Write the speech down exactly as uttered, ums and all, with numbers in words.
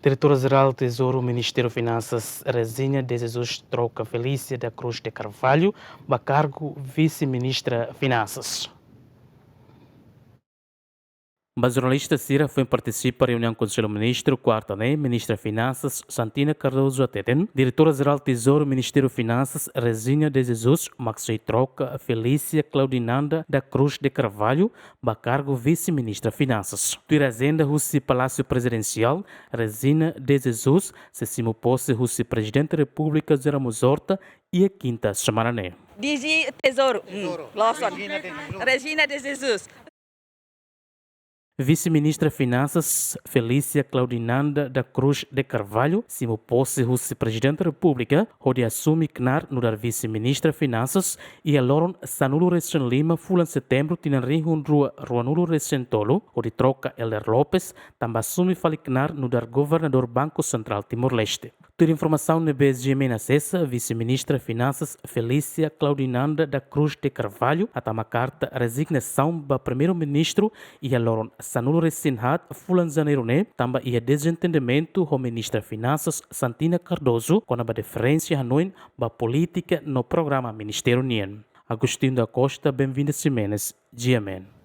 Diretora Jerál Tezouru Ministériu Finansas, Resina de Jesus, troka Felícia da Cruz de Carvalho ba kargu Vise-Ministra Finansas. Ba jornalista sira foin partisipa reuniaun Konsellu Ministru kuarta ne'e, Ministra Finansas Santina Cardoso hateten, Diretora Jerál Tezouru Ministériu Finansas, Resina de Jesus, mak sei troka Felícia Claudinanda da Cruz de Carvalho ba kargu Vise-Ministra Finansas. Tuir ajenda husi Palásiu Prezidensiál, Resina de Jesus sei simu pose husi Prezidente Repúblika José Ramos Horta iha kinta semana ne'e. D G Tezouru. Hum, Lawson. Resina de Jesus. Vise-Ministra Finansas, Felícia Claudinanda da Cruz de Carvalho, simu pose husi Prezidente Repúblika, hodi asume knaar nu'udar Vise-Ministra Finansas iha loron sanulu-resin-lima fulan Setembru tinan rihun rua ruanulu-resin-tolu, hodi troka Helder Lopes, tanba asume fali knaar nu'udar Governadór Banku Sentrál Timor-Leste. Tuir informasaun ne'ebé GMN asesa, Vise-Ministra Finansas Felícia Claudinanda da Cruz de Carvalho hatama karta rezignasaun ba Primeiru-Ministru iha loron sanulu-resin-haat fulan Janeiru ne'e, tanba iha dezentendimentu ho Ministra Finansas Santina Cardoso kona-ba diferensa hanoin ba polítika no programa ministériu nian. Agostinho da Costa, Benvinda Ximenes, GMN.